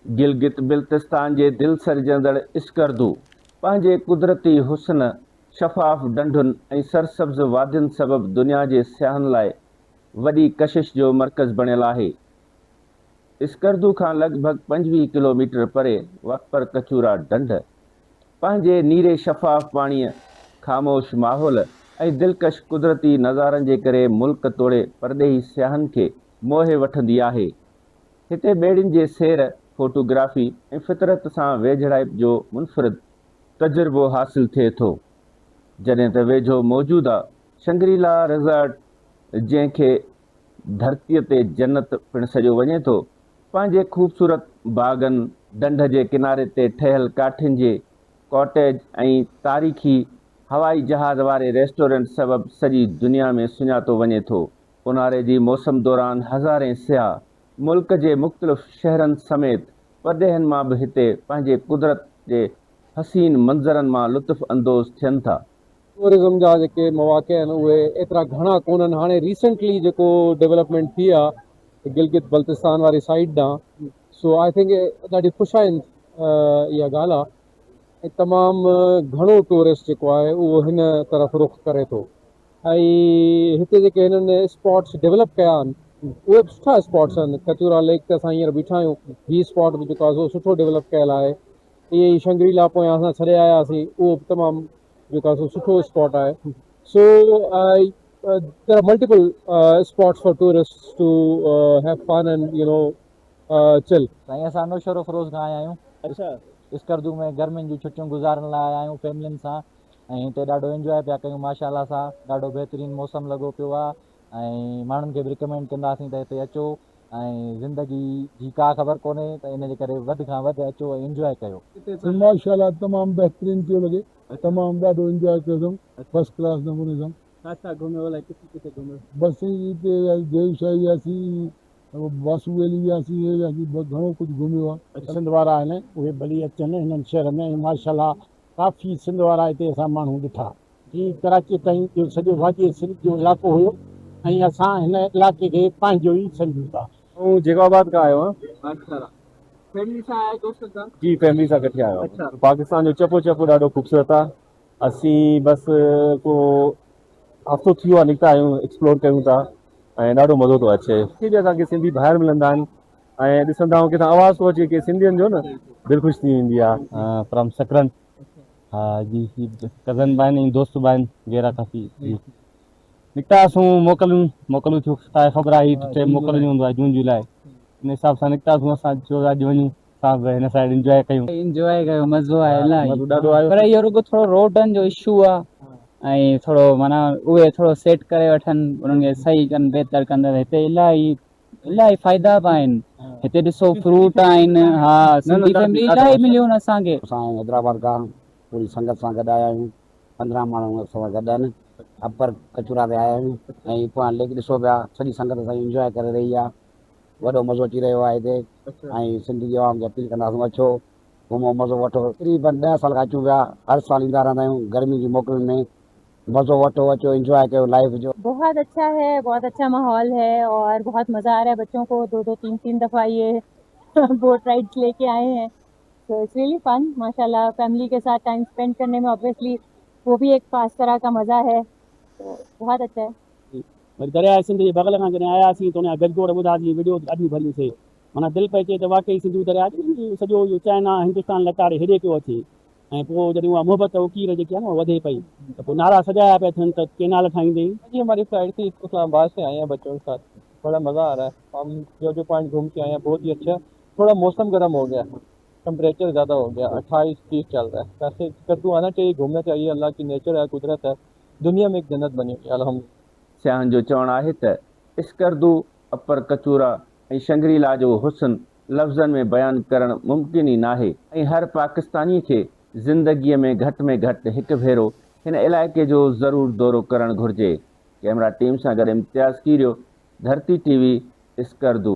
گلگت بلتستان جي دل سرجندڙ اسڪردو پنهنجي قدرتي حسن، شفاف ڍنڍن ۽ سرسبز وادين سبب دنيا جي سياحن لاء وڏي ڪشش جو مرڪز بڻيل آهي. اسڪردو کان لڳ ڀڳ 25 ڪلوميٽر پري واپر ڪچورا ڍنڍ پنهنجي نيري شفاف پاڻيء، خاموش ماحول ۽ دلڪش قدرتي نظارن جي ڪري ملڪ توڙي پرڏيهي سياحن کي موهي وٺندي آهي. هتي ٻيڙين جي سير، فوٽو گرافي ۽ فطرت سان ويجهڙائپ جو منفرد تجربو حاصل ٿئي ٿو. جڏهن ته ويجهو موجوده شنگريلا ريزارٽ جنهن کي ڌرتيء تي جنت پڻ سڏيو وڃي ٿو، پنهنجي خوبصورت باغن، ڍنڍ جي ڪناري تي ٺهيل ڪاٺين جي ڪاٽيج ۽ تاريخي هوائي جهاز واري ريسٽورنٽ سبب سڄي دنيا ۾ سڃاتو وڃي ٿو. اونهاري جي موسم دوران هزارين سياح ملڪ جي مختلف شهرن سميت پرڏيهن مان به هتي پنهنجي قدرت جي حسين منظرن مان لطف اندوز ٿين ٿا. ٽوئرزم جا جيڪي مواقع آهن اهي ايترا گهڻا ڪونهن هاڻي ريسنٽلي جيڪو ڊولپمينٽ ٿي آهي گلگت بلتستان واري سائيڊ ڏانهن سو I think ڏاڍي خوش آئند اها ڳالهه آهي ۽ تمام گهڻو ٽوئرسٽ جيڪو آهي اهو هن طرف رخ ڪري ٿو ۽ هتي جيڪي هنن اسپاٽس ڊولپ ڪيا آهن اهي به سٺا اسپاٽس آهن ڪچورا ليڪ تي اسان هينئر بيٺا آهيون هي اسپاٽ به جيڪو آهي سو سٺو ڊولپ ڪيل آهي ائين ئي شنگريلا پويان اسان ڇڏي آياسين اهو به تمام جيڪو آهي سو سٺو اسپاٽ آهي so there are multiple spots for tourists to have fun and you know chill. سائين اسان نوشهروفروز کان آيا آهيون اسڪردو ۾ گرمين جون ڇٽيون گذارڻ لاء آيا آهيون فيملين سان ۽ هتي ڏاڍو انجواء پيا ڪيون ماشاء الله سان ڏاڍو بهترين موسم لڳو پيو آ ۽ ماڻهن کي به رڪمينڊ ڪنداسين ته هتي اچو ۽ زندگي جي ڪا خبر ڪونهي ته ان جي ڪري وڌ کان وڌ اچو ۽ انجواء ڪيو. ماشاء الله تمام بهترين پيو لڳي تمام ڏاڍو انجواء ڪيو اٿم فرسٽ ڪلاس نموني سان. ڇا ڇا گهميو الائي ڪٿي ڪٿي گهميو. بس سائين هتي ديو شاهي وياسين واسو ويلي وياسين هي وياسين گهڻو ڪجهه گهميو آ. سنڌ وارا آهن اهي ڀلي اچن هنن شهر ۾ ۽ ماشاء الله ڪافي سنڌ وارا هتي اسان ماڻهو ڏٺا. هي ڪراچيء تائين جو سڄو واديء سنڌ جو علائقو هيو ۽ اسان هن علائقي کي پنهنجو ئي سمجهون ٿا. آئون جيڪب آباد کان آيو آهيان. اڇا فيملي سان آيا دوستن سان؟ جي فيملي سان ڪٺي آيو آهيان. پاڪستان جو چپو چپو ڏاڍو خوبصورت آهي. اسين بس ڪو هفتو ٿي ويو آهي نڪتا آهيون ايڪسپلور ڪيون ٿا ۽ ڏاڍو مزو ٿو اچي. جتي به اسان کي سنڌي ڀائر ملندا آهن ۽ ڏسندا آهيون ڪٿان آواز ٿو اچي ڪي سنڌين جو نه دل خوش ٿي ويندي آهي. فرام سڪرنڊ ها جي هي ڪزن به آهن ۽ دوست به آهن غيره ڪافي جي نڪتا هئاسون موڪلون موڪلون ٿيون تاهي خبر آهي هي ٽائيم موڪلن جو هوندو آهي جون جولاء ان حساب سان نڪتاسون اسان چيو اڄ وڃون اسان به هن سائيڊ انجواء ڪيون. انجواء ڪيو مزو آيو الاهي مزو ڏاڍو آيو. پر اهو رڳو ٿورو روڊن جو اشو آ ۽ ٿورو معنيٰ اهي ٿورو سيٽ ڪري وٺن انهن کي صحيح ڪن بهتر ڪن ته هتي الاهي الاهي فائدا به آهن هتي ڏسو فروٽ آهن ها سنڌي فيملي الاهي مليون اسان کي. اسان حيدرآباد کان پوري سنگت سان گڏ آيا آهيون 15 ماڻهو اسان سان گڏ آهن اپر ڪچورا تي آيا آهيون ۽ پويان ليڪ ڏسو پيا سڄي سنگت اسان جي انجواء ڪري رهي آهي وڏو مزو اچي رهيو آهي هتي ۽ سنڌ جي عوام کي اپيل ڪنداسون اچو گهمو مزو وٺو تقريبن 10 سال کان اچون پيا هر سال ايندا رهندا آهيون گرمي جي موڪلن ۾ مزو وٺو اچو انجواء ڪيو لائف جو. بهت اڇا هي بهت اڇا ماحول هي اور بهت مزا آ رها هي بچون ڪو دو دو تين تين دفعا يي بوٽ رائيڊس لي ڪي آئي هين سو it's really فن ماشاءالله فيملي ڪي ساٿ ٽائيم اسپينڊ ڪرني ۾ اوبويسلي وو بي ايڪ خاص طرح ڪا مزا هي تو بهت اڇا هي. وري درياء سنڌ جي بغل کان جڏهن آياسين ته ان جا گجگوڙ ٻڌاسين وڊيو ڏاڍيون ڀريون سي معنيٰ دل پئي چئي ته واقعي سنڌو درياء سڄو اهو چائنا هندستان لتاڙي هيڏي پيو اچي ۽ پوء جڏهن اها محبت اڪير جيڪي آهي نه اها وڌي پئي ته پوء نعرا سجايا پيا ٿين ته ڪينال ٺاهيندين. جي هماري فلائيٽ ٿي اسلام آباد سي آئي هين بچون ڪي ساٿ بڙا مزا آ رها هي هم جو جو پوائنٽ گهوم ڪي آئي هين بهت هي اڇا ٿوڙا موسم گرم هو گيا ٽمپريچر زياده هو گيا 28 30 چل رها هي ويسي اسڪردو آنا چاهيي گهومنا چاهيي الله ڪي نيچر هي قدرت هي دنيا ۾ هڪ جنت بني هئي هي الحمد. سياحن جو چوڻ آهي ته اسڪردو، اپر ڪچورا ۽ شنگريلا جو حسن لفظن ۾ بيان ڪرڻ ممڪن ئي ناهي ۽ هر پاڪستاني کي زندگيء ۾ گهٽ ۾ گهٽ هڪ ڀيرو هن علائقي جو ضرور دورو ڪرڻ گهرجي. ڪئميرا ٽيم سان گڏ امتياز ڪيريو، ڌرتي ٽي وي، اسڪردو.